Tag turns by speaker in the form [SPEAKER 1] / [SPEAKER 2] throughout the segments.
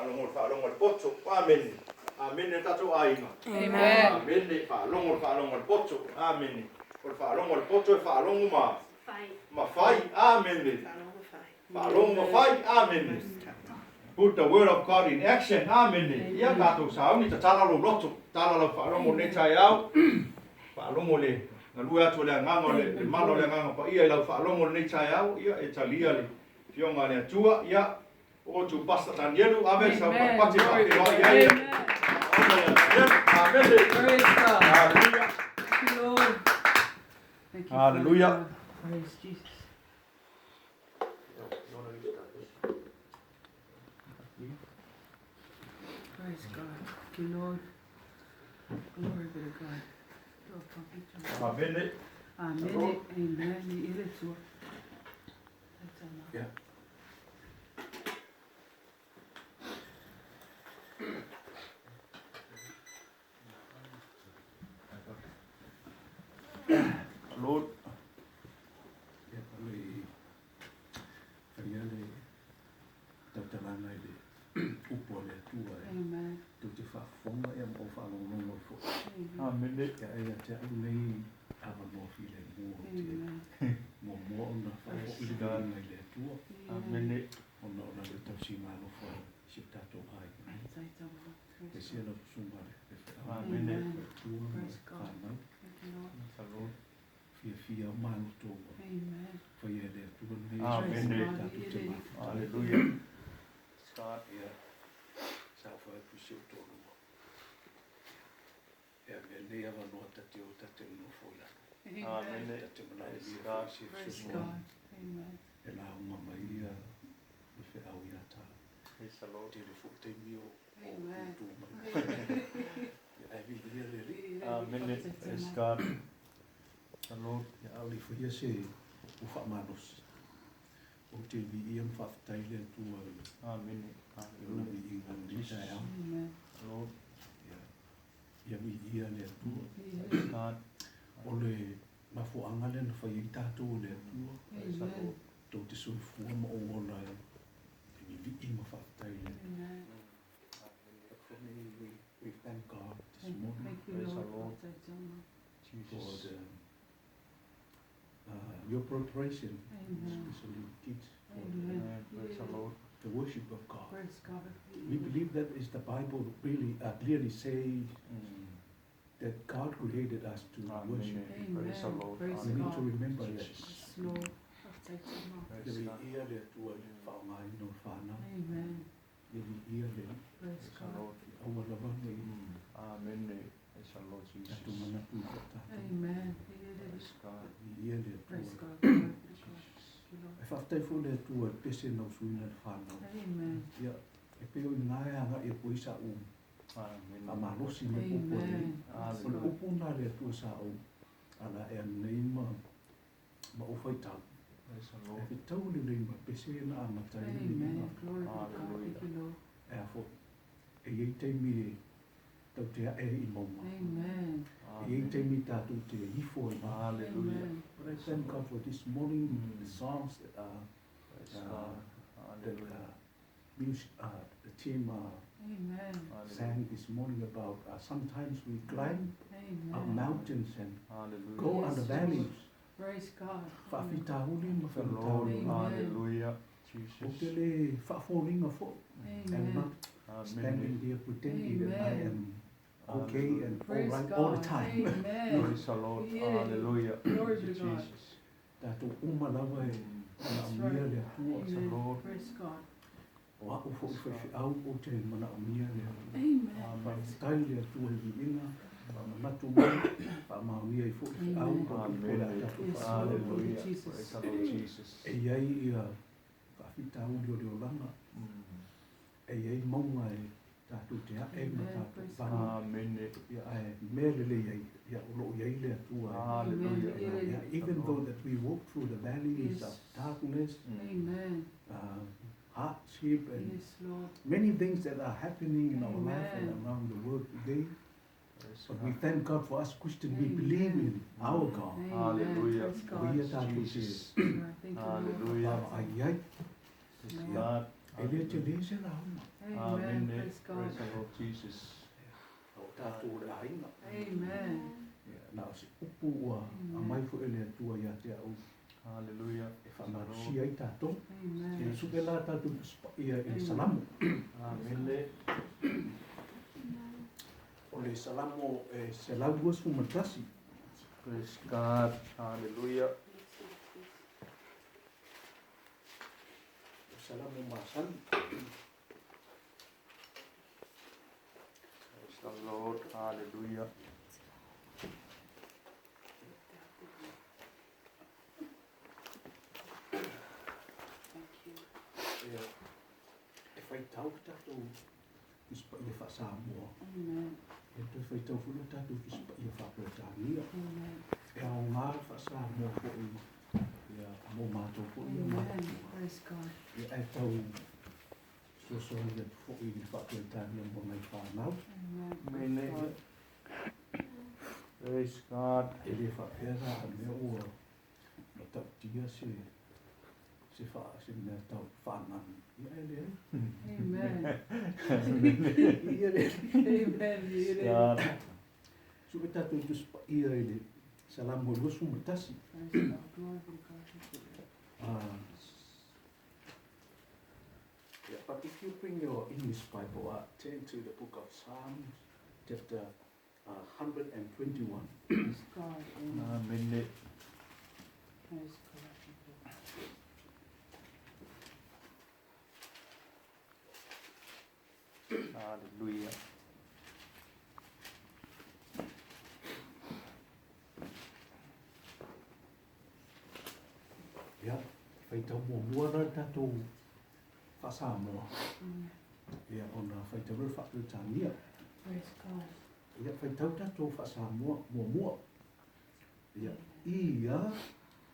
[SPEAKER 1] Faalogo le faalogo a le poto. Amene. Amene le tatou aiga.
[SPEAKER 2] Amen.
[SPEAKER 1] Amene. Faalogo le faalogo a le poto. Amene. O le faalogo a le poto e faalogo ma ma fai. Amene. Faalogo ma fai. Amene. Put the word of God in action. Amene. Ia tatou sauni tatala lou loto. Tatala lau faalogo lenei taeao. Faalogo le galue atu o le agaga o le mana o le agaga paia i lau faalogo lenei taeao. Ia e talia le Afioga a le Atua. Ia O tu Pastor Danielu, ave sau patipati e faafeiloai ai. Amen.
[SPEAKER 2] Praise God.
[SPEAKER 1] Hallelujah.
[SPEAKER 2] Thank you, Lord. Thank you, Father
[SPEAKER 1] Hallelujah.
[SPEAKER 2] God. Praise Jesus. Praise God. Thank you, Lord. Glory be to God.
[SPEAKER 1] Amen.
[SPEAKER 2] Amen. Amen. Ile tua.
[SPEAKER 1] Yeah. Lord.
[SPEAKER 3] Ia, o le faia le tautalaga i le upu a le Atua e
[SPEAKER 2] Amen.
[SPEAKER 3] tou te faafofoga ia ma ou faalogologo ai foi.
[SPEAKER 2] Amen.
[SPEAKER 1] Amen.
[SPEAKER 3] Ia, e ia te au nei avanoa filemu ou te
[SPEAKER 2] Amen.
[SPEAKER 3] muamua ona faafoi le viiga i le Atua
[SPEAKER 1] Amen.
[SPEAKER 3] ona o lana tausiga alofa i si o tatou aiga.
[SPEAKER 2] Praise
[SPEAKER 3] Aemaise lau susuga i le faifeau
[SPEAKER 1] Amen.
[SPEAKER 3] faletua ma
[SPEAKER 2] Praise God.
[SPEAKER 3] fanau.
[SPEAKER 2] Thank you, Lord.
[SPEAKER 1] Lord.
[SPEAKER 3] Fiafia o maloto ua
[SPEAKER 2] Amen.
[SPEAKER 3] faia e le Atua lenei
[SPEAKER 1] Amen.
[SPEAKER 3] aso tatou te mafuta.
[SPEAKER 1] Hallelujah. Start.
[SPEAKER 3] Ia, sa ou fai atu i si ou toalua. E avea lenei avanoa ta te o ta te nonofo i lalo.
[SPEAKER 2] Amen.
[SPEAKER 1] Amen.
[SPEAKER 3] Ta te
[SPEAKER 1] Praise
[SPEAKER 3] manaomia
[SPEAKER 1] God.
[SPEAKER 3] foi se
[SPEAKER 2] Praise
[SPEAKER 3] fesoasoani.
[SPEAKER 2] God. Amen.
[SPEAKER 3] E lauga mai ia le feau ia ta.
[SPEAKER 1] Praise the Lord.
[SPEAKER 3] Tele foi taimi o o
[SPEAKER 2] Amen.
[SPEAKER 3] tutu mai. Ia, ae viia le Alii.
[SPEAKER 1] Amen. Praise God. The Lord.
[SPEAKER 3] Ia, a o le faia se ua faamalosi. Ou te viia ma faafetai le Atua i
[SPEAKER 1] Amen.
[SPEAKER 3] lona
[SPEAKER 1] Hallelujah.
[SPEAKER 3] viiga i lenei taeao.
[SPEAKER 2] Amen.
[SPEAKER 1] Lord.
[SPEAKER 3] Ia, ia viia le Atua.
[SPEAKER 1] Praise God.
[SPEAKER 3] O le mafuaaga lea na fai ai tatou e le Atua,
[SPEAKER 1] Praise the
[SPEAKER 2] Amen.
[SPEAKER 1] Lord.
[SPEAKER 3] tou te soifua ma ou ola e vivii ma faafetai i le Atua.
[SPEAKER 2] Amen.
[SPEAKER 3] But for me, we thank God this morning
[SPEAKER 2] Thank you,
[SPEAKER 1] Praise the
[SPEAKER 2] Lord.
[SPEAKER 1] Lord.
[SPEAKER 3] for
[SPEAKER 1] Jesus.
[SPEAKER 3] the, your preparation,
[SPEAKER 2] Amen.
[SPEAKER 3] especially kids, for
[SPEAKER 2] Amen.
[SPEAKER 1] Amen. Praise the Lord.
[SPEAKER 3] the worship of God.
[SPEAKER 2] Praise God.
[SPEAKER 3] We believe that is the Bible really clearly says that God created us to worship.
[SPEAKER 1] Amen. Praise the
[SPEAKER 2] Amen.
[SPEAKER 1] Lord.
[SPEAKER 2] Praise
[SPEAKER 3] We need
[SPEAKER 2] God.
[SPEAKER 3] to remember that.
[SPEAKER 1] Jesus.
[SPEAKER 2] Yes, Lord.
[SPEAKER 1] Praise
[SPEAKER 3] Ia
[SPEAKER 1] God.
[SPEAKER 3] viia le Atua i le faaaogaina o le fanau.
[SPEAKER 2] Amen.
[SPEAKER 3] Ia viia le
[SPEAKER 2] Praise
[SPEAKER 1] Praise the
[SPEAKER 2] God.
[SPEAKER 1] Lord.
[SPEAKER 3] aua lava nei
[SPEAKER 1] Amen. Praise the Lord Jesus.
[SPEAKER 3] tatou manatu i tatou.
[SPEAKER 2] Amen.
[SPEAKER 1] Praise God.
[SPEAKER 3] Viia le
[SPEAKER 2] Praise
[SPEAKER 3] Atua.
[SPEAKER 2] God. Glory be to God. Thank you, Lord.
[SPEAKER 3] E faafetai foi le Atua i pese na usuina i le fanau.
[SPEAKER 2] Amen.
[SPEAKER 3] Ia, e pei o i ina e agai atu ai sa ou
[SPEAKER 1] Amen.
[SPEAKER 3] faamalosi ma le upu a le Alii.
[SPEAKER 2] Amen. Praise
[SPEAKER 3] O le
[SPEAKER 2] God.
[SPEAKER 3] upu lena a le Atua sa ou ala ea nei ma ma ou faitau.
[SPEAKER 1] Praise the
[SPEAKER 3] E
[SPEAKER 1] Lord.
[SPEAKER 3] fetau lelei ma pese na amata ai le
[SPEAKER 2] Amen.
[SPEAKER 3] viiga.
[SPEAKER 2] Glory be to God. Thank you, Lord.
[SPEAKER 3] E a foi, e i ai taimi e tau te ae i mauga.
[SPEAKER 2] Amen.
[SPEAKER 3] E i ai taimi tatou te ifo ai ma.
[SPEAKER 1] Hallelujah.
[SPEAKER 2] Amen.
[SPEAKER 3] But I thank God for this morning, the songs that are
[SPEAKER 1] Praise God.
[SPEAKER 3] that
[SPEAKER 1] Hallelujah.
[SPEAKER 3] music, the team
[SPEAKER 2] Amen.
[SPEAKER 3] sang this morning about sometimes we climb up
[SPEAKER 2] Amen.
[SPEAKER 3] mountains and
[SPEAKER 1] Hallelujah.
[SPEAKER 3] go
[SPEAKER 2] Yes,
[SPEAKER 3] on the
[SPEAKER 2] Lord.
[SPEAKER 3] valleys.
[SPEAKER 2] Praise God.
[SPEAKER 3] Faafitauli ma
[SPEAKER 1] The Lord.
[SPEAKER 3] faigatauli.
[SPEAKER 2] Amen.
[SPEAKER 1] Hallelujah.
[SPEAKER 3] Ou te
[SPEAKER 1] Jesus.
[SPEAKER 3] le faafofoga foi. I'm
[SPEAKER 2] Amen.
[SPEAKER 3] not standing
[SPEAKER 1] Amen.
[SPEAKER 3] there pretending that I
[SPEAKER 2] Amen.
[SPEAKER 3] am okay and all
[SPEAKER 2] Praise
[SPEAKER 3] right all the
[SPEAKER 2] God.
[SPEAKER 3] time.
[SPEAKER 2] Amen.
[SPEAKER 1] Praise the Lord.
[SPEAKER 2] Yeah.
[SPEAKER 1] Hallelujah.
[SPEAKER 2] Glory be to God.
[SPEAKER 1] Jesus.
[SPEAKER 3] Tatou uma lava e
[SPEAKER 2] That's
[SPEAKER 3] manaomia
[SPEAKER 2] right.
[SPEAKER 3] le Atua.
[SPEAKER 1] Praise the
[SPEAKER 2] Amen.
[SPEAKER 1] Lord.
[SPEAKER 2] Praise God.
[SPEAKER 3] O au foi faifeau ou te manaomia le Atua.
[SPEAKER 2] Amen.
[SPEAKER 1] Amen.
[SPEAKER 3] Faafetai le Atua i viiga, faamanatu mai, faamaonia ai foi feau
[SPEAKER 2] Amen.
[SPEAKER 3] ma upu o le a
[SPEAKER 1] Amen.
[SPEAKER 3] tatou
[SPEAKER 2] Yes,
[SPEAKER 3] faalogo.
[SPEAKER 2] Lord.
[SPEAKER 1] Hallelujah.
[SPEAKER 2] Jesus.
[SPEAKER 1] Praise the Lord Jesus.
[SPEAKER 3] E i ai ia faafitauli o le olaga, e i ai mauga e tatou te ae ma
[SPEAKER 2] Amen.
[SPEAKER 3] tatou
[SPEAKER 2] Praise
[SPEAKER 3] vanu.
[SPEAKER 1] Amen.
[SPEAKER 3] Ia ae mea lelei ai, ia o loo i ai le Atua e.
[SPEAKER 1] Hallelujah.
[SPEAKER 2] Amen.
[SPEAKER 3] Yeah, even though that we walk through the valleys
[SPEAKER 2] Yes.
[SPEAKER 3] of darkness,
[SPEAKER 2] Amen.
[SPEAKER 3] hardship, and
[SPEAKER 2] Yes, Lord.
[SPEAKER 3] many things that are happening in our life and
[SPEAKER 2] Amen.
[SPEAKER 3] around the world today,
[SPEAKER 1] Praise
[SPEAKER 3] but we
[SPEAKER 1] God.
[SPEAKER 3] thank God for us Christians. We believe in our God.
[SPEAKER 2] Amen.
[SPEAKER 1] Hallelujah.
[SPEAKER 2] Praise
[SPEAKER 3] O
[SPEAKER 2] God.
[SPEAKER 3] ia tatou te
[SPEAKER 1] Jesus.
[SPEAKER 2] Thank you, Lord.
[SPEAKER 1] Hallelujah.
[SPEAKER 3] vaavaai ai.
[SPEAKER 1] Praise
[SPEAKER 2] Amen.
[SPEAKER 1] God.
[SPEAKER 3] E le tele se lauga.
[SPEAKER 2] Amen.
[SPEAKER 1] Amene.
[SPEAKER 2] Praise God.
[SPEAKER 1] Praise the Lord Jesus.
[SPEAKER 3] O tātou o le aiga.
[SPEAKER 2] Amen.
[SPEAKER 3] Ia, na o se upu ua aumai foi e le Atua ia te au
[SPEAKER 1] Hallelujah.
[SPEAKER 3] e faamalosia ai tatou.
[SPEAKER 2] Amen.
[SPEAKER 3] Ia suke la tātou tusipaia i le Salamo.
[SPEAKER 1] Amene.
[SPEAKER 3] O le Salamo e 121.
[SPEAKER 1] Praise God. Hallelujah.
[SPEAKER 3] O Salamo masani.
[SPEAKER 1] Praise the Lord. Hallelujah.
[SPEAKER 2] Thank you.
[SPEAKER 3] Ia, e faitau ke tātou tusipaia faasamoa.
[SPEAKER 2] Amen.
[SPEAKER 3] E toe faitau foi le tātou tusipaia faaperetania.
[SPEAKER 2] Amen.
[SPEAKER 3] E aogā le faasamoa foʻi ia mo matou foʻi ia
[SPEAKER 2] Amen.
[SPEAKER 3] matutua.
[SPEAKER 2] Praise God.
[SPEAKER 3] Ia ae tau fesoasoani atu foʻi i le faaperetania mo nai fanau.
[SPEAKER 2] Amen.
[SPEAKER 1] Amene.
[SPEAKER 2] Praise God.
[SPEAKER 1] Praise God.
[SPEAKER 3] E lē faapea la mea ua matautia se se faa se mea tau faananu. Ia ae leai.
[SPEAKER 2] Amen.
[SPEAKER 3] Ia le
[SPEAKER 2] Amen.
[SPEAKER 1] God.
[SPEAKER 3] Suʻe tatou tusipaia i le Salamo e 21.
[SPEAKER 2] Praise God. Glory be to God.
[SPEAKER 3] Yeah, but if you bring your English Bible up, turn to the book of Psalms, chapter 121.
[SPEAKER 2] Praise God. Amen.
[SPEAKER 1] Amene.
[SPEAKER 2] Praise God.
[SPEAKER 1] Hallelujah.
[SPEAKER 3] Yeah, faitau muamua la le tatou faasamoa.
[SPEAKER 2] Amen.
[SPEAKER 3] Ia, ona faitau loa le faaperetania.
[SPEAKER 2] Praise God.
[SPEAKER 3] Ia, faitau tatou faasamoa muamua. Ia, ia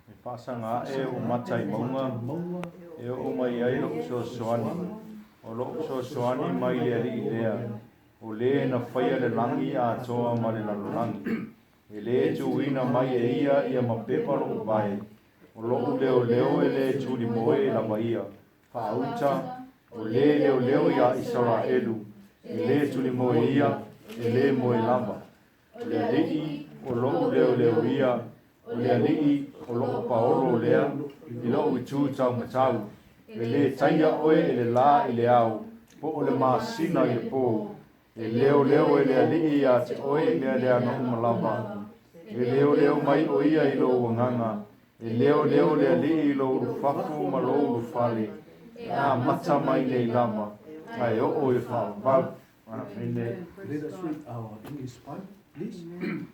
[SPEAKER 1] E faasaga aʻe o mata i mauga
[SPEAKER 3] mauga
[SPEAKER 1] e oo mai ai loʻu fesoasoani. O loʻu fesoasoani mai le alii lea. O lē na faia le lagi atoa ma le lalolagi. E lē tuuina mai e ia ia mapepa loʻu vae. O loʻu leoleo e lē tulimoe e lava ia. Faauta, o lē leoleo iā Isaraelu. E lē tulimoe ia, e lē moe lava. O le alii, o loʻu leoleo ia. O le alii, o loʻu paolo lea, i loʻu itū taumatau. E lē taia oe e le lā i le ao, po o le masina i le pō. E leoleo e le alii ia te oe i mea leaga uma lava. E leoleo mai o ia i lou agaga. E leoleo le alii i lou ulufafo ma lou ulufale. E amata mai nei lava. Ae oo i le faavavau. Amene.
[SPEAKER 2] Praise
[SPEAKER 3] Let us
[SPEAKER 2] God.
[SPEAKER 3] read our English Bible, please.
[SPEAKER 2] Amen.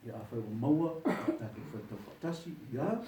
[SPEAKER 3] Ia, afai ua maua, tatou faitau faatasi, ia.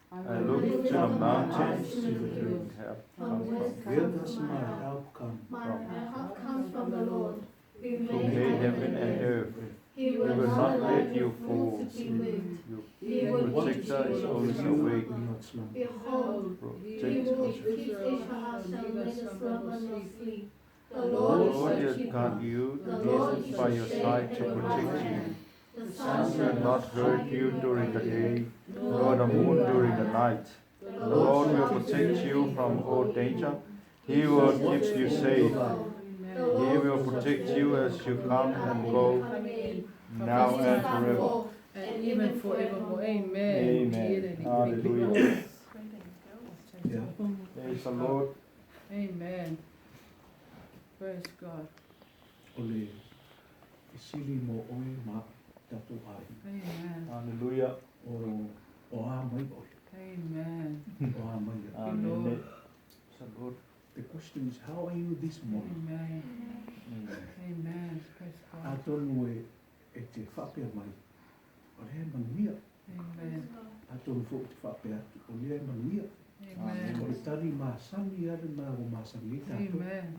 [SPEAKER 1] I look to the mountains to the help
[SPEAKER 4] From
[SPEAKER 1] comes
[SPEAKER 4] whence
[SPEAKER 1] from.
[SPEAKER 3] Where
[SPEAKER 4] comes
[SPEAKER 3] does
[SPEAKER 4] my
[SPEAKER 3] my
[SPEAKER 4] help?
[SPEAKER 3] help come?
[SPEAKER 4] My help comes from the Lord, who
[SPEAKER 1] Who
[SPEAKER 4] made
[SPEAKER 1] made
[SPEAKER 4] heaven
[SPEAKER 1] heaven
[SPEAKER 4] and
[SPEAKER 1] and
[SPEAKER 4] earth.
[SPEAKER 1] earth.
[SPEAKER 4] He
[SPEAKER 1] He
[SPEAKER 4] will
[SPEAKER 1] will
[SPEAKER 4] not
[SPEAKER 1] not
[SPEAKER 4] allow
[SPEAKER 1] let
[SPEAKER 4] your
[SPEAKER 1] you
[SPEAKER 4] foot
[SPEAKER 1] fall.
[SPEAKER 4] to be moved.
[SPEAKER 1] Your
[SPEAKER 4] He will keep
[SPEAKER 1] protector is
[SPEAKER 4] you
[SPEAKER 1] always
[SPEAKER 4] from
[SPEAKER 1] awake.
[SPEAKER 3] Will not slumber.
[SPEAKER 4] Behold, he
[SPEAKER 1] Protect
[SPEAKER 4] who
[SPEAKER 1] us.
[SPEAKER 4] keeps Israel shall neither slumber nor sleep. The
[SPEAKER 1] The
[SPEAKER 4] Lord is
[SPEAKER 1] Lord
[SPEAKER 4] your
[SPEAKER 1] has
[SPEAKER 4] keeper.
[SPEAKER 1] got you,
[SPEAKER 4] The Lord
[SPEAKER 1] is
[SPEAKER 4] is
[SPEAKER 1] by
[SPEAKER 4] your
[SPEAKER 1] your
[SPEAKER 4] shade
[SPEAKER 1] side
[SPEAKER 4] at
[SPEAKER 1] to
[SPEAKER 4] your right
[SPEAKER 1] protect you.
[SPEAKER 4] hand. The
[SPEAKER 1] The
[SPEAKER 4] sun
[SPEAKER 1] sun
[SPEAKER 4] shall
[SPEAKER 1] will
[SPEAKER 4] not
[SPEAKER 1] not hurt
[SPEAKER 4] strike
[SPEAKER 1] you
[SPEAKER 4] you
[SPEAKER 1] during
[SPEAKER 4] by
[SPEAKER 1] the
[SPEAKER 4] day,
[SPEAKER 1] day, nor the moon during the night.
[SPEAKER 4] The
[SPEAKER 1] The Lord will
[SPEAKER 4] shall
[SPEAKER 1] protect
[SPEAKER 4] preserve
[SPEAKER 1] you from all
[SPEAKER 4] evil.
[SPEAKER 1] danger. He will keep you safe.
[SPEAKER 4] The
[SPEAKER 1] He
[SPEAKER 4] Lord
[SPEAKER 1] will protect you as you come and go, now and forever.
[SPEAKER 2] And even forevermore. Amen.
[SPEAKER 1] Amen. Hallelujah.
[SPEAKER 3] Yeah.
[SPEAKER 1] Praise the Lord.
[SPEAKER 2] Amen. Praise God.
[SPEAKER 3] O le fesili mo oe ma tatou aiga.
[SPEAKER 2] Amen.
[SPEAKER 1] Hallelujah.
[SPEAKER 3] O, o a mai oe.
[SPEAKER 2] Amen.
[SPEAKER 3] O a mai oe.
[SPEAKER 1] Amen. Praise the Lord.
[SPEAKER 3] The question is, how are you this morning?
[SPEAKER 2] Amen. Amen. Praise God.
[SPEAKER 3] Atonu e, e te faapea mai, o lea e manuia.
[SPEAKER 2] Amen.
[SPEAKER 3] Atonu foʻi te faapea atu, o lea e manuia.
[SPEAKER 2] Amen.
[SPEAKER 3] O le tali masani a lena ua masani ai tatou.
[SPEAKER 2] Amen.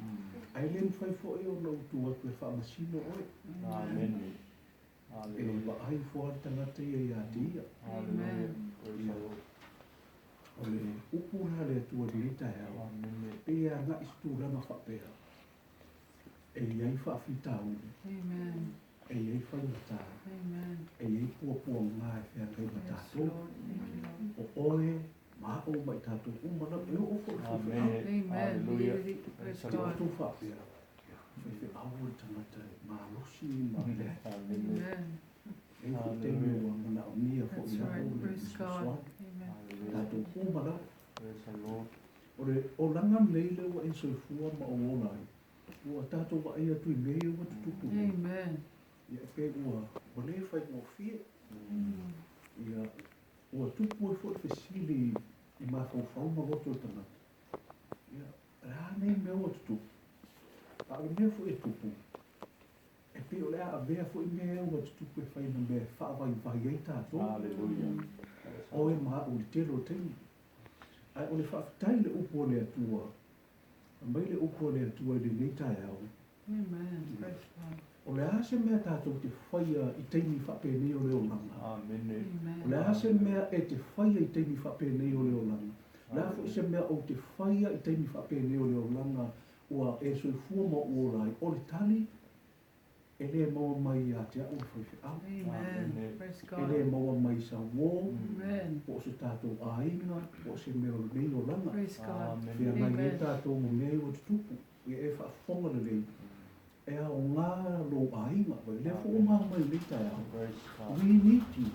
[SPEAKER 3] Ae lē mafai foʻi ona utu atu e faamasino oe.
[SPEAKER 1] Amen.
[SPEAKER 3] E
[SPEAKER 1] Hallelujah.
[SPEAKER 3] vaai foa le tagata ia iā te ia.
[SPEAKER 1] Hallelujah. Praise the Lord.
[SPEAKER 3] O le upu la le Atua i lenei taeao.
[SPEAKER 1] Amen.
[SPEAKER 3] E agaʻi se tulaga faapea. E iai faafitauli,
[SPEAKER 2] Amen.
[SPEAKER 3] e iai faigatā,
[SPEAKER 2] Amen.
[SPEAKER 3] e iai puapuagā e feagai ma
[SPEAKER 2] Yes,
[SPEAKER 3] tatou.
[SPEAKER 2] Lord. Thank you, Lord.
[SPEAKER 3] O oe Ma a'u ma i tatou uma lava, e oo foi i le faifeau.
[SPEAKER 2] Amen.
[SPEAKER 1] Hallelujah.
[SPEAKER 2] Praise
[SPEAKER 3] Te
[SPEAKER 2] God.
[SPEAKER 3] outou faapea, ia, faifeau le tagata e malosi ma leai.
[SPEAKER 2] Amen.
[SPEAKER 3] E i ai foi taimi ua manaomia foi
[SPEAKER 2] That's
[SPEAKER 3] e a'u
[SPEAKER 2] right.
[SPEAKER 3] le
[SPEAKER 2] Praise God.
[SPEAKER 3] fesoasoani.
[SPEAKER 2] Amen.
[SPEAKER 3] Tatou uma lava. O le olaga lenei lea ua e soifua ma ou ola ai, ua tatou vaai atu i mea ia ua tutupu nei.
[SPEAKER 2] Amen.
[SPEAKER 3] Ia e pei ua ua le faigofie. Ia ua tupu ai foi le fesili i mafaufau ma loto o le tagata, ia, o le a nei mea ua tutupu? A o le mea foi e tupu, e pei o le a avea foi mea ia ua tutupu e fai ma mea e faavaivai ai tatou. Oe ma a'u i le tele o taimi. Ae o le faafetai i le upu a le Atua, aumai le upu a le Atua i lenei taeao.
[SPEAKER 2] Amen. Praise God.
[SPEAKER 3] O le a se mea tatou te faia i taimi faapenei o le olaga?
[SPEAKER 2] Amen.
[SPEAKER 3] O le a se mea e te faia i taimi faapenei o le olaga? O le a foi se mea ou te faia i taimi faapenei o le olaga ua e soifua ma ou ola ai? O le tali, e lē maua mai ia te a'u le faifeau.
[SPEAKER 2] Amen. Praise
[SPEAKER 3] E lē
[SPEAKER 2] God.
[SPEAKER 3] maua mai i sa uō,
[SPEAKER 2] Amen.
[SPEAKER 3] po o se tatou aiga, po o se mea o lenei olaga.
[SPEAKER 2] Praise God.
[SPEAKER 3] Feagai ai
[SPEAKER 2] Amen.
[SPEAKER 3] tatou ma mea ia ua tutupu. Ia e faafofoga lelei, e aoga lou aiga. Ua lea foi ua maua mai i lenei taeao. We need you.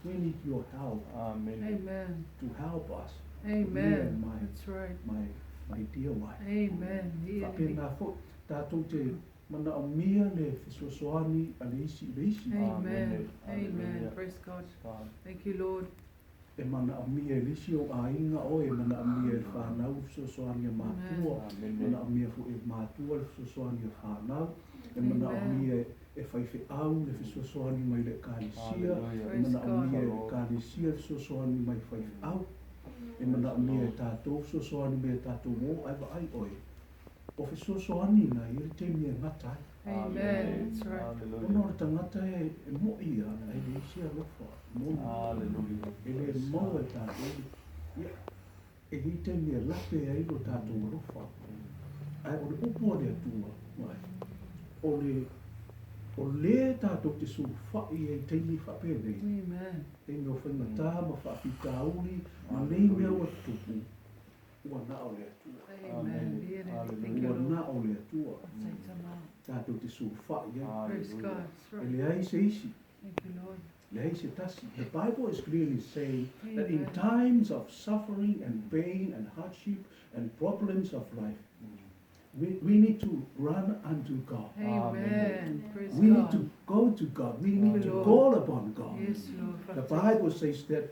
[SPEAKER 3] We need your help.
[SPEAKER 2] Amen.
[SPEAKER 3] To help us. Me and
[SPEAKER 2] Amen.
[SPEAKER 3] my,
[SPEAKER 2] That's right.
[SPEAKER 3] my, my dear wife.
[SPEAKER 2] Amen. Yeah.
[SPEAKER 3] Faapena foi, tatou te manaomia le fesoasoani a le isi i le isi.
[SPEAKER 2] Amen. Amen. Praise God. Thank you, Lord.
[SPEAKER 3] E manaomia e le isi o aiga oe, e manaomia e le fanau le fesoasoani a matua, e manaomia foi e matua le fesoasoani a fanau, e manaomia e faifeau le fesoasoani mai le ekalesia, e
[SPEAKER 2] Praise
[SPEAKER 3] manaomia e
[SPEAKER 2] God.
[SPEAKER 3] le ekalesia le fesoasoani mai faifeau, e manaomia e tatou fesoasoani mai e tatou uō ae vaai oe. O fesoasoani na ia le taimi e gata ai.
[SPEAKER 2] Amen. That's right.
[SPEAKER 3] Ona o le tagata e e mo'i ia, ae leai se alofa, moni. E lē maua e tatou, ia, e i ai taimi e lape ai lo tatou alofa. Ae o le upu a le Atua, vaai, o le o lē tatou te sulufai ai i taimi faapenei,
[SPEAKER 2] Amen.
[SPEAKER 3] taimi o faigata ma faafitauli ma nei mea ua tutupu, ua na o le Atua.
[SPEAKER 2] Amen. Yeah. Thank you,
[SPEAKER 3] Ua
[SPEAKER 2] Lord.
[SPEAKER 3] na o le Atua
[SPEAKER 2] Saitama.
[SPEAKER 3] tatou te sulufai ai.
[SPEAKER 2] Praise God. That's
[SPEAKER 3] E
[SPEAKER 2] right.
[SPEAKER 3] leai se isi,
[SPEAKER 2] Thank you, Lord.
[SPEAKER 3] leai se tasi. The Bible is clearly saying that in
[SPEAKER 2] Amen.
[SPEAKER 3] times of suffering and pain and hardship and problems of life, we need to run unto God.
[SPEAKER 2] Amen. Praise
[SPEAKER 3] We need
[SPEAKER 2] God.
[SPEAKER 3] to go to God. We need to
[SPEAKER 2] Lord.
[SPEAKER 3] call upon God.
[SPEAKER 2] Yes, Lord.
[SPEAKER 3] The Bible says that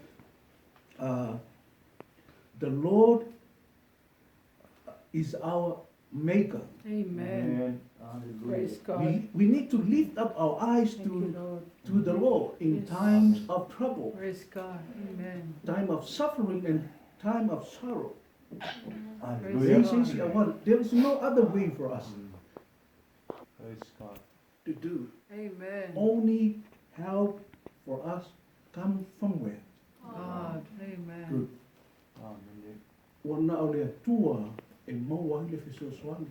[SPEAKER 3] the Lord is our maker.
[SPEAKER 2] Amen. Praise God.
[SPEAKER 3] We need to lift up our eyes
[SPEAKER 2] Thank you,
[SPEAKER 3] to,
[SPEAKER 2] Lord.
[SPEAKER 3] to the Lord in
[SPEAKER 2] Yes.
[SPEAKER 3] times of trouble,
[SPEAKER 2] Praise God. Amen.
[SPEAKER 3] time of suffering, and time of sorrow.
[SPEAKER 2] Praise
[SPEAKER 3] There
[SPEAKER 2] God.
[SPEAKER 3] is, there is no other way for us to do.
[SPEAKER 2] Amen.
[SPEAKER 3] Only help for us come from where?
[SPEAKER 2] God. Amen.
[SPEAKER 3] Good. Ua na o le Atua e maua ai le fesoasoani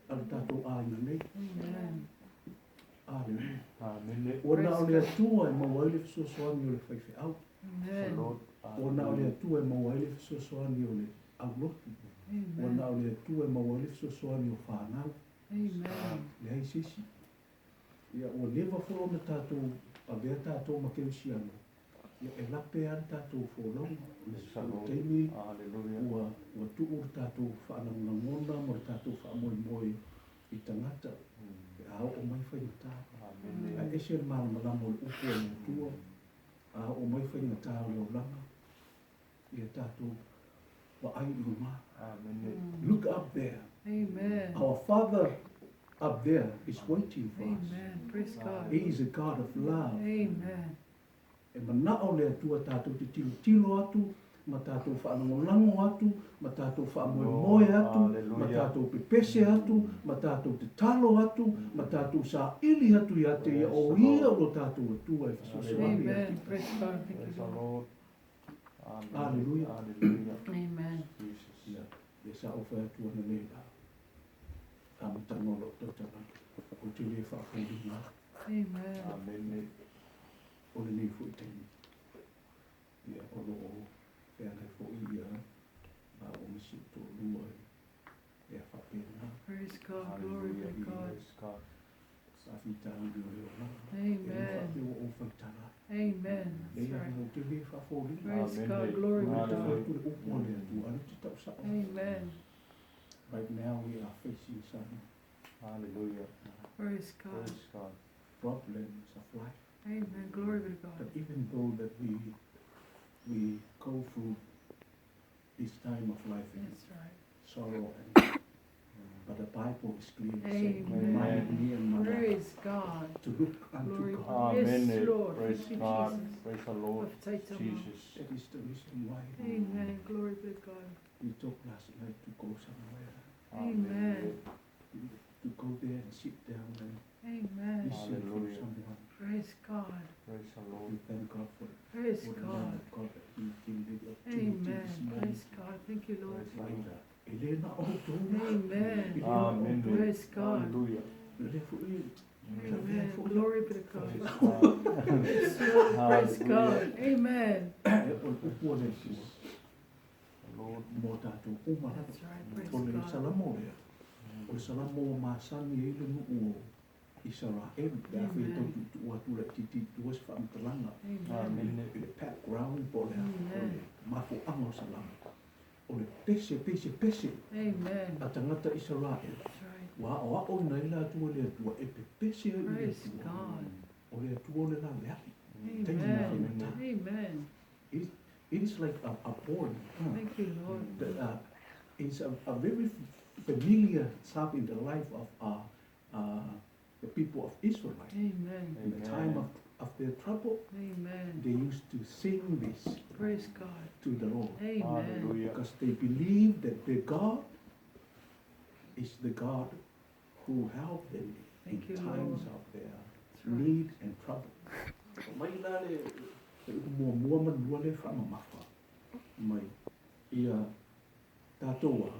[SPEAKER 3] a le tatou aiga nei.
[SPEAKER 2] Amen.
[SPEAKER 3] Aleluia. Ua na o le Atua e maua ai le fesoasoani o le faifeau.
[SPEAKER 2] Amen.
[SPEAKER 3] Ua na o le Atua e maua ai le fesoasoani o le aulotu. Ua na
[SPEAKER 2] Amen.
[SPEAKER 3] o le Atua e maua ai le fesoasoani o fanau.
[SPEAKER 2] Amen.
[SPEAKER 3] Leai se isi. Ia ua leva foi ona tatou avea tatou ma kerisiano. Ia e lape lava le tatou folauga. O le taimi ua ua tuu le tatou faalagolagona ma le tatou faamoemoe i tagata pe a oo mai faigata. Ae ese le malamalama o le upu a le Atua, a oo mai faigata o le olaga, ia tatou vaai i luga. Look up there.
[SPEAKER 2] Amen.
[SPEAKER 3] Our Father up there is waiting for us.
[SPEAKER 2] Amen. Praise God.
[SPEAKER 3] He is a God of love.
[SPEAKER 2] Amen.
[SPEAKER 3] E manao le Atua tatou te tilotilo atu, ma tatou faalagolago atu, ma tatou faamoemoe atu, ma tatou pepese atu, ma tatou tatalo atu, ma tatou saili atu ia te ia, o ia o lo tatou Atua e fesoasoani ia te
[SPEAKER 2] Amen. Praise God. Thank you, Lord.
[SPEAKER 3] Hallelujah.
[SPEAKER 2] Amen.
[SPEAKER 3] Ia, le sa o fai atu ana nei la. Amataga o lou tautalaga, ou te le faafoliga atu.
[SPEAKER 2] Amen.
[SPEAKER 3] O lenei foi taimi. Ia, o loo Feagai foi ia maua ma si ou toalua i mea faapena.
[SPEAKER 2] Praise God. Glory be to God.
[SPEAKER 1] Praise God.
[SPEAKER 3] Faafitauli o le olaga. E le
[SPEAKER 2] Amen.
[SPEAKER 3] faapea ua ou faitala atu.
[SPEAKER 2] Amen. That's
[SPEAKER 3] Leai
[SPEAKER 2] right.
[SPEAKER 3] ou te le faafoliga.
[SPEAKER 2] Praise
[SPEAKER 1] Amen.
[SPEAKER 2] God. Glory be
[SPEAKER 3] Ou
[SPEAKER 2] to
[SPEAKER 3] te fai
[SPEAKER 2] God.
[SPEAKER 3] atu le upu a le Atua, a lea ou te tau sao.
[SPEAKER 2] Amen.
[SPEAKER 3] Right now we are facing some
[SPEAKER 1] Hallelujah.
[SPEAKER 2] Praise God.
[SPEAKER 1] Praise God.
[SPEAKER 3] problems of life.
[SPEAKER 2] Amen. Glory be to God.
[SPEAKER 3] But even though that we go through this time of life in
[SPEAKER 2] That's right.
[SPEAKER 3] sorrow, and, but the Bible is clear saying,
[SPEAKER 2] Amen.
[SPEAKER 3] reminded me and my wife
[SPEAKER 2] Praise God.
[SPEAKER 3] to look unto
[SPEAKER 2] Glory.
[SPEAKER 3] God.
[SPEAKER 2] Yes,
[SPEAKER 1] Amen.
[SPEAKER 2] Lord.
[SPEAKER 1] Praise
[SPEAKER 2] Thank you,
[SPEAKER 1] God.
[SPEAKER 2] Jesus.
[SPEAKER 1] Praise the Lord.
[SPEAKER 2] Faitamal.
[SPEAKER 1] Jesus.
[SPEAKER 3] That is the reason why
[SPEAKER 2] Amen. Glory be to God.
[SPEAKER 3] we talked last night to go somewhere,
[SPEAKER 2] Amen.
[SPEAKER 3] to go there and sit down and
[SPEAKER 2] Amen.
[SPEAKER 3] listen from
[SPEAKER 1] Hallelujah.
[SPEAKER 3] someone.
[SPEAKER 2] Praise God.
[SPEAKER 1] Praise the Lord.
[SPEAKER 3] We thank God for,
[SPEAKER 2] Praise
[SPEAKER 3] for the man
[SPEAKER 2] God.
[SPEAKER 3] of God that He gave me the opportunity
[SPEAKER 2] Amen.
[SPEAKER 3] this morning.
[SPEAKER 2] Praise God. Thank you, Lord.
[SPEAKER 1] Praise the Lord.
[SPEAKER 3] E le na o tōna.
[SPEAKER 2] Amen.
[SPEAKER 3] E le na o
[SPEAKER 1] Amen.
[SPEAKER 3] tōna.
[SPEAKER 2] Praise God.
[SPEAKER 1] Hallelujah.
[SPEAKER 3] Le foi
[SPEAKER 2] Amen. Glory be to God.
[SPEAKER 1] Praise God.
[SPEAKER 2] Yes, Lord. Praise
[SPEAKER 1] Hallelujah.
[SPEAKER 2] God. Amen.
[SPEAKER 3] E o le upu a le Atua.
[SPEAKER 1] The Lord.
[SPEAKER 3] Mo tātou uma lava.
[SPEAKER 2] That's right. Praise
[SPEAKER 3] O le
[SPEAKER 2] God.
[SPEAKER 3] salamo lea. O le salamo ua masani ai le nuu o Isaraelu pe a fai
[SPEAKER 2] Amen.
[SPEAKER 3] tau tuutuu atu laitiiti i tua se faamatalaga
[SPEAKER 2] Amen.
[SPEAKER 1] Amen.
[SPEAKER 3] i le background po o le a o
[SPEAKER 2] Amen.
[SPEAKER 3] le mafuaaga o salamo. O le pese pese pese
[SPEAKER 2] Amen.
[SPEAKER 3] a tagata Isaraelu.
[SPEAKER 2] That's right.
[SPEAKER 3] Ua aoaoina ai latou e le Atua e pepese ai i le
[SPEAKER 2] Praise
[SPEAKER 3] Atua.
[SPEAKER 2] God.
[SPEAKER 3] O le Atua o le laveali. Taimi ma
[SPEAKER 2] Amen.
[SPEAKER 3] faigata.
[SPEAKER 2] Amen.
[SPEAKER 3] It is like a poem. Huh?
[SPEAKER 2] Thank you, Lord.
[SPEAKER 3] That, it's a very familiar psalm in the life of the people of Israel.
[SPEAKER 2] Amen.
[SPEAKER 3] In the time of their trouble,
[SPEAKER 2] Amen.
[SPEAKER 3] they used to sing this
[SPEAKER 2] Praise God.
[SPEAKER 3] to the Lord
[SPEAKER 2] Amen.
[SPEAKER 1] Hallelujah.
[SPEAKER 3] because they believe that their God is the God who helped them
[SPEAKER 2] Thank
[SPEAKER 3] in
[SPEAKER 2] you,
[SPEAKER 3] times
[SPEAKER 2] Lord.
[SPEAKER 3] of their
[SPEAKER 2] That's right.
[SPEAKER 3] need and trouble. Mai la le le upu muamua ma lua le faamamafa mai ia tatou a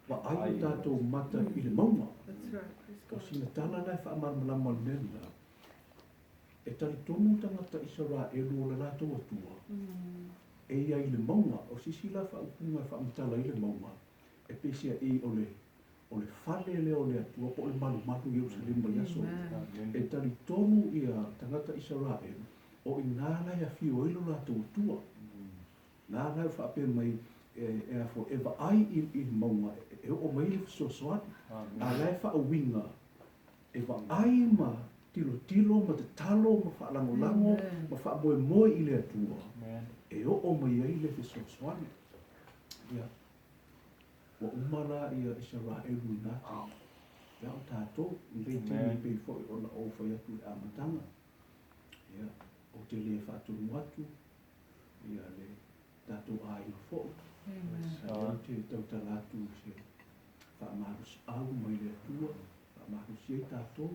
[SPEAKER 3] vaai o tatou mata i le mauga.
[SPEAKER 2] That's right. Praise
[SPEAKER 3] O
[SPEAKER 2] God.
[SPEAKER 3] sina tala la e faamalamalama o le mea lena, e talitonu tagata Isaraelu o le latou Atua, e ia i le mauga, o sisi la faaupuga e faamatala ai le mauga, e pesia i o le fale lea o le Atua po o le malumalu i Ierusalema i aso.
[SPEAKER 2] Amen.
[SPEAKER 3] E talitonu ia tagata Isaraelu, o ina la e afio ai lo latou Atua. Nā la e faapea mai e afo, e vaai i le mauga, e oo mai le fesoasoani. A la e faauiga, e vaai ma tilotilo ma tatalo ma faalagolago
[SPEAKER 2] Amen.
[SPEAKER 3] ma faamoemoe i le Atua.
[SPEAKER 1] Amen.
[SPEAKER 3] E oo mai ai le fesoasoani. Ia, ua uma la ia Isaraelu i nā taimi. Ia o tātou, i lei taimi
[SPEAKER 1] Amen.
[SPEAKER 3] pei foi ona ou fai atu i le amataga. Ia, o te le faatonu atu, ia le tātou aiga foi.
[SPEAKER 2] Amen.
[SPEAKER 3] A lea ou te tautala atu i se faamalosi au mai le Atua, faamalosi ai tātou.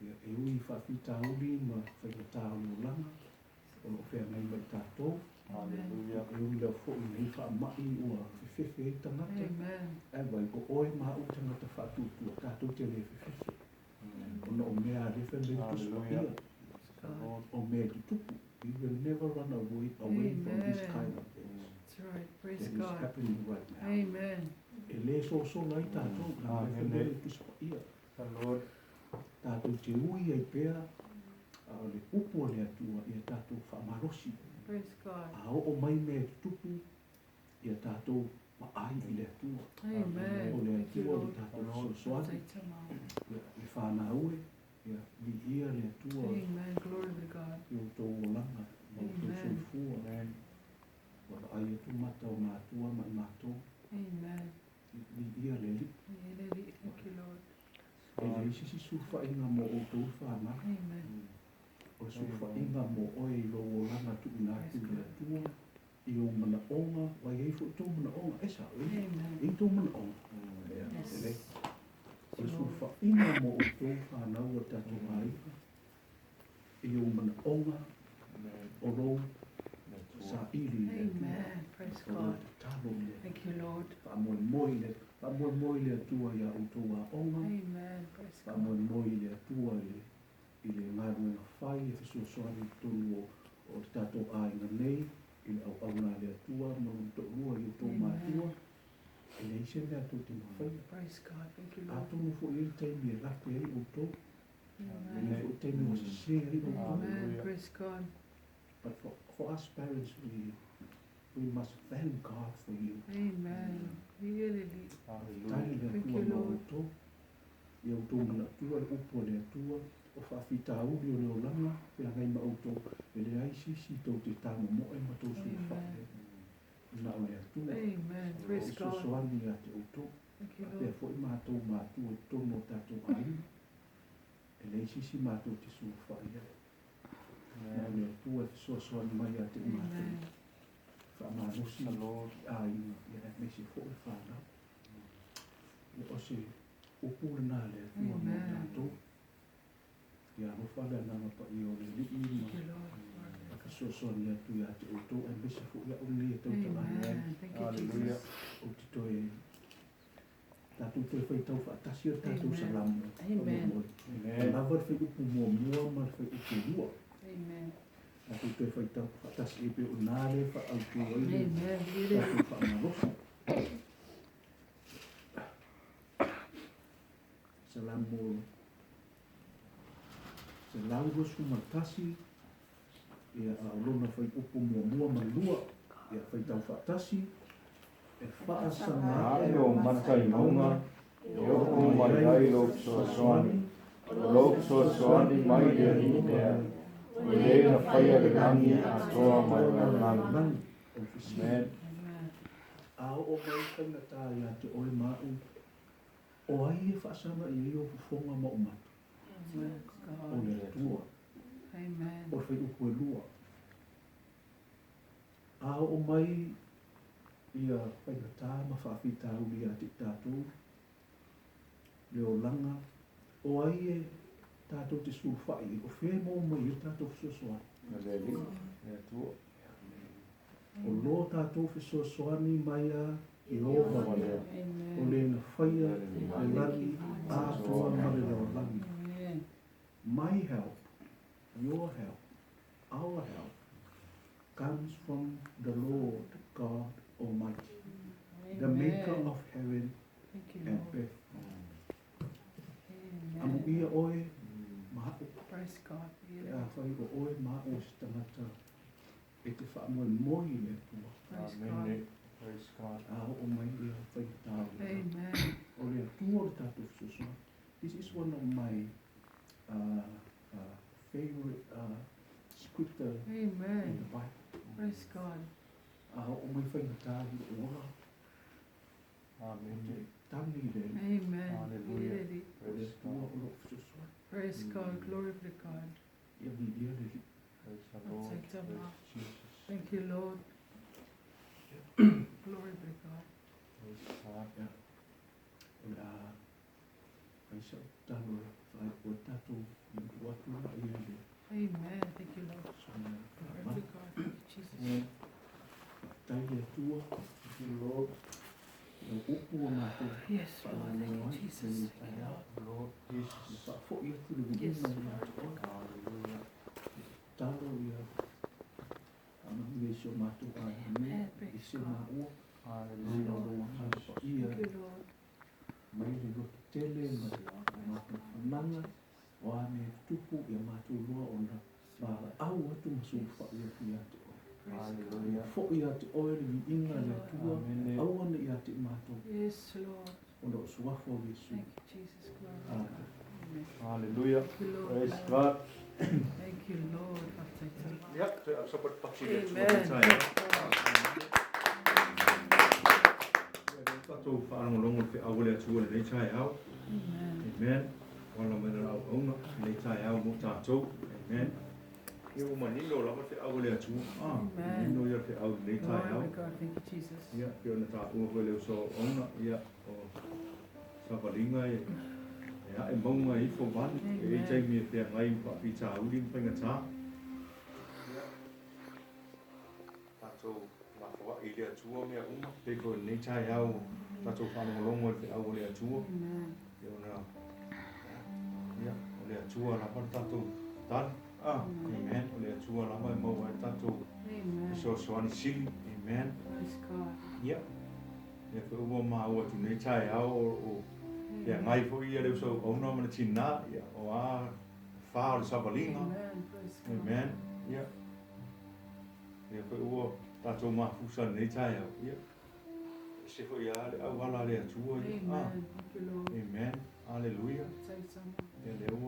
[SPEAKER 3] Ia, e ui faafitauli ma faigata o le olaga, o loo feagai mai tātou.
[SPEAKER 1] Hallelujah.
[SPEAKER 3] E ui lau foi nei faamai ua fefefe ai tagata.
[SPEAKER 2] Amen.
[SPEAKER 3] Ae vai o oe ma au tagata faatuatua, tātou te le fefefe. Ona o mea a le fai mai tusi
[SPEAKER 1] Hallelujah.
[SPEAKER 3] paia,
[SPEAKER 1] The Lord.
[SPEAKER 3] o mea e tutupu. We will never run away from this
[SPEAKER 2] Amen.
[SPEAKER 3] kind of things
[SPEAKER 2] That's right. Praise
[SPEAKER 3] that is
[SPEAKER 2] God.
[SPEAKER 3] happening right now.
[SPEAKER 2] Amen.
[SPEAKER 3] E le sosola ai tātou, nā le fai
[SPEAKER 1] Amen.
[SPEAKER 3] mai le tusi paia.
[SPEAKER 1] The Lord.
[SPEAKER 3] Tātou te ui ai pea, a o le upu o le Atua, ia tātou faamalosi.
[SPEAKER 2] Praise God.
[SPEAKER 3] A oo mai mea e tutupu, ia tātou vaai i le Atua.
[SPEAKER 2] Amen.
[SPEAKER 3] O le
[SPEAKER 2] Thank you,
[SPEAKER 3] Atua le
[SPEAKER 2] Lord.
[SPEAKER 3] tātou fesoasoani,
[SPEAKER 2] Taitama.
[SPEAKER 3] ia le whānau e, ia viia le Atua
[SPEAKER 2] Amen. Glory be to God.
[SPEAKER 3] i o tō olaga, ma o tō
[SPEAKER 2] Amen.
[SPEAKER 3] soifua.
[SPEAKER 1] Amen.
[SPEAKER 3] Ua vaai atu mata o ngā Atua ma i mātou,
[SPEAKER 2] Amen.
[SPEAKER 3] viia le Alii.
[SPEAKER 2] Thank you, Lord.
[SPEAKER 3] E leai se isi sulufaiga mo outou whānau.
[SPEAKER 2] Amen.
[SPEAKER 3] O le sulufaiga mo oe i lou olaga tuuina atu i le Atua, i ou manaoga, ua iai foi tou manaoga, e sao, e
[SPEAKER 2] Amen.
[SPEAKER 3] i tou manaoga. Ia,
[SPEAKER 2] Yes.
[SPEAKER 3] e le. O le sulufaiga mo outou whānau o le tatou aiga, i ou manaoga,
[SPEAKER 1] Amen.
[SPEAKER 3] o lou saili i le Atua.
[SPEAKER 2] Amen. Praise
[SPEAKER 3] O lou
[SPEAKER 2] God.
[SPEAKER 3] tatalo i le Atua.
[SPEAKER 2] Thank you, Lord.
[SPEAKER 3] Faamoemoe i le Atua ia outou aoga.
[SPEAKER 2] Amen. Praise God.
[SPEAKER 3] Faamoemoe i le Atua i le galuega fai e fesoasoani i totonu O le tatou aiga nei i le auauna a le Atua ma lona toalua i outou matua, e leai se mea tou te mafaia.
[SPEAKER 2] Praise God. Thank you, Lord.
[SPEAKER 3] Atonu foi e i ai taimi e lape ai outou, e i ai foi taimi ua sese ai outou.
[SPEAKER 2] Amen. Praise God.
[SPEAKER 3] But for us parents, we must thank God for you.
[SPEAKER 2] Amen. Really.
[SPEAKER 3] Tali le
[SPEAKER 2] Thank
[SPEAKER 3] Atua
[SPEAKER 2] you,
[SPEAKER 3] ma
[SPEAKER 2] Lord.
[SPEAKER 3] outou, ia outou manatua le upu a le Atua, o faafitauli o le olaga feagai ma outou, e leai se isi tou te tamomoe ma tou sulufai ai. Na o le Atua.
[SPEAKER 2] Amen.
[SPEAKER 3] O
[SPEAKER 2] Praise God.
[SPEAKER 3] fesoasoani ia te outou.
[SPEAKER 2] Thank you,
[SPEAKER 3] Faapea
[SPEAKER 2] Lord.
[SPEAKER 3] foi matou matua i totonu o tatou aiga. E leai se isi matou te sulufai ai. Na o le Atua e fesoasoani mai ia te matou.
[SPEAKER 2] Amen.
[SPEAKER 3] Faamalosi aiga, ia aemaise foi le fanau. Ia o se upu lena a le Atua mo
[SPEAKER 2] Amen.
[SPEAKER 3] tatou. Ia alofa le agaga paia o le Alii ma
[SPEAKER 2] Thank you, Lord.
[SPEAKER 3] fesoasoani atu ia te outou, aemaise foi au nei e tautala atu ai.
[SPEAKER 2] Amen. Thank you,
[SPEAKER 1] Hallelujah.
[SPEAKER 2] Jesus.
[SPEAKER 3] Ou te toe tatou toe faitau faatasi o le tatou
[SPEAKER 2] Amen.
[SPEAKER 3] salamo.
[SPEAKER 2] Amen.
[SPEAKER 3] E lava le fuaiupu muamua ma le fuaiupu lua.
[SPEAKER 2] Amen.
[SPEAKER 3] Tatou toe faitau faatasi e pei o na le faautu ai le
[SPEAKER 2] Amen. Really.
[SPEAKER 3] tatou faamalosi. Salamo 121, ia a o lona fuaiupu muamua ma le lua, ia faitau faatasi, e faasaga
[SPEAKER 1] Ae o mata i mauga, e oo mai ai lou fesoasoani. O lou fesoasoani mai le Alii lea, o le na faia le lagi atoa ma le lalolagi.
[SPEAKER 3] Lagi, o le fesili.
[SPEAKER 1] Amen.
[SPEAKER 2] Amen.
[SPEAKER 3] A oo mai faigata ia te oe ma au, o ai e faasaga i ai o fofoga ma o mata?
[SPEAKER 2] Praise
[SPEAKER 3] O
[SPEAKER 2] God.
[SPEAKER 3] le Atua.
[SPEAKER 2] Amen.
[SPEAKER 3] O le fuaiupu e lua. A oo mai ia faigata ma faafitauli ia te i tatou, le olaga, o ai e tatou te sulufai ai, o fea e maua mai ai le tatou fesoasoani.
[SPEAKER 1] O le Alii, le Atua.
[SPEAKER 3] O lo tatou fesoasoani mai a Ieova,
[SPEAKER 1] O le
[SPEAKER 3] o
[SPEAKER 2] Amen.
[SPEAKER 3] le na faia le lagi atoa ma le lalolagi.
[SPEAKER 2] Amen.
[SPEAKER 3] My help, your help, our help comes from the Lord God Almighty, the maker
[SPEAKER 2] Amen.
[SPEAKER 3] of heaven
[SPEAKER 2] Thank you,
[SPEAKER 3] and
[SPEAKER 2] Lord.
[SPEAKER 3] earth.
[SPEAKER 2] Amen.
[SPEAKER 3] Amuia oe ma au,
[SPEAKER 2] Praise God.
[SPEAKER 3] e a whai o oe ma au se tangata e te whaamoemoe i le Atua.
[SPEAKER 2] Praise God.
[SPEAKER 1] Amen. Praise God.
[SPEAKER 3] A oo mai ia whaitau.
[SPEAKER 2] Amen.
[SPEAKER 3] O le Atua o le tatou fesoasoani. This is one of my favorite scripture in
[SPEAKER 2] Amen.
[SPEAKER 3] the Bible.
[SPEAKER 2] Praise God.
[SPEAKER 3] A oo mai whaitau i o ola.
[SPEAKER 1] Amen.
[SPEAKER 3] Tangi le
[SPEAKER 2] Amen.
[SPEAKER 1] Hallelujah.
[SPEAKER 2] Really.
[SPEAKER 3] o le
[SPEAKER 1] Praise
[SPEAKER 3] Atua
[SPEAKER 1] God.
[SPEAKER 3] o loo fesoasoani.
[SPEAKER 2] Praise God. Glory be to God.
[SPEAKER 3] Ia viia le Alii.
[SPEAKER 1] Praise the Lord.
[SPEAKER 2] Take them
[SPEAKER 1] Praise
[SPEAKER 2] up.
[SPEAKER 1] Jesus.
[SPEAKER 2] Thank you, Lord. Glory be to God.
[SPEAKER 1] Praise God.
[SPEAKER 3] O le a whaisa o talo e whai o tatou i tu atu la ia le
[SPEAKER 2] Amen. Thank you, Lord.
[SPEAKER 3] sona
[SPEAKER 2] Glory be to God. Thank you, Jesus.
[SPEAKER 1] Amen.
[SPEAKER 3] Tai le Atua,
[SPEAKER 1] Thank you, Lord.
[SPEAKER 3] lau upu o mātou
[SPEAKER 2] Yes, Lord. Thank you,
[SPEAKER 3] whaalongolo ai,
[SPEAKER 2] Jesus.
[SPEAKER 3] le
[SPEAKER 2] Thank you,
[SPEAKER 3] taeao.
[SPEAKER 2] Lord.
[SPEAKER 1] Lord
[SPEAKER 3] Le
[SPEAKER 1] Jesus.
[SPEAKER 3] faafoi atu le
[SPEAKER 2] Yes,
[SPEAKER 3] viiga ia te oe.
[SPEAKER 1] Hallelujah.
[SPEAKER 3] Talo ia faamanuia i si o matou aiga nei,
[SPEAKER 2] Amen.
[SPEAKER 3] i
[SPEAKER 2] Praise
[SPEAKER 3] se
[SPEAKER 2] God.
[SPEAKER 3] maua,
[SPEAKER 1] Hallelujah.
[SPEAKER 3] o lou agaga paia
[SPEAKER 2] Thank you, Lord.
[SPEAKER 3] mai le loto tele ma le mafanafanaga, o a mea tutupu ia matou loa ona valaau atu ma sulufai atu ia te oe.
[SPEAKER 2] Praise God.
[SPEAKER 1] Hallelujah.
[SPEAKER 3] Foi ia te oe le viiga le Atua,
[SPEAKER 1] Amen.
[SPEAKER 3] aua ne i ia te i matou,
[SPEAKER 2] Yes, Lord.
[SPEAKER 3] ona o suafa o Iesu.
[SPEAKER 2] Thank you, Jesus. Glory be to
[SPEAKER 3] Amen.
[SPEAKER 2] God. Amen.
[SPEAKER 1] Hallelujah.
[SPEAKER 2] Thank you, Lord.
[SPEAKER 1] Praise God.
[SPEAKER 2] Thank you, Lord.
[SPEAKER 1] Ia, toe au sapatu pasi le Atua
[SPEAKER 2] Amen.
[SPEAKER 1] le taeao.
[SPEAKER 2] Praise God.
[SPEAKER 1] Ia, lea tatou faalogologo le feau o le Atua lenei taeao.
[SPEAKER 2] Amen.
[SPEAKER 1] Amen. Wala mai na auauna lenei taeao mo tatou. Amen. Ia ua manino lava le feau o le Atua. Ah,
[SPEAKER 2] Amen.
[SPEAKER 1] manino ia le feau lenei
[SPEAKER 2] Glory
[SPEAKER 1] taeao.
[SPEAKER 2] be to God. Thank you, Jesus.
[SPEAKER 1] Ia, pei ona taua foi le uso auauna, ia, o savaliga e e ae mauga ifo vale. E i ai taimi e feagai ma faafitauli ma faigatā. Ia, tatou lafoai i le Atua mea uma. Pei foi o lenei taeao tatou faalogologo i le feau o le Atua.
[SPEAKER 2] Amen.
[SPEAKER 1] Ia ona, ia, o le Atua lava le tatou tali. Amen. O le Atua lava e maua ai le tatou fesoasoani sili. Amen. Ia, lea foi ua maua atu nei taeao o o feagai foi ia le usauauna ma le tinā, ia, o a fa o le savaliga. Amen. Ia, lea foi ua tatou mafusa i lenei taeao, ia, ese foi lava le auala a le Atua ia. Amen. Aleluia. Ia, lea ua.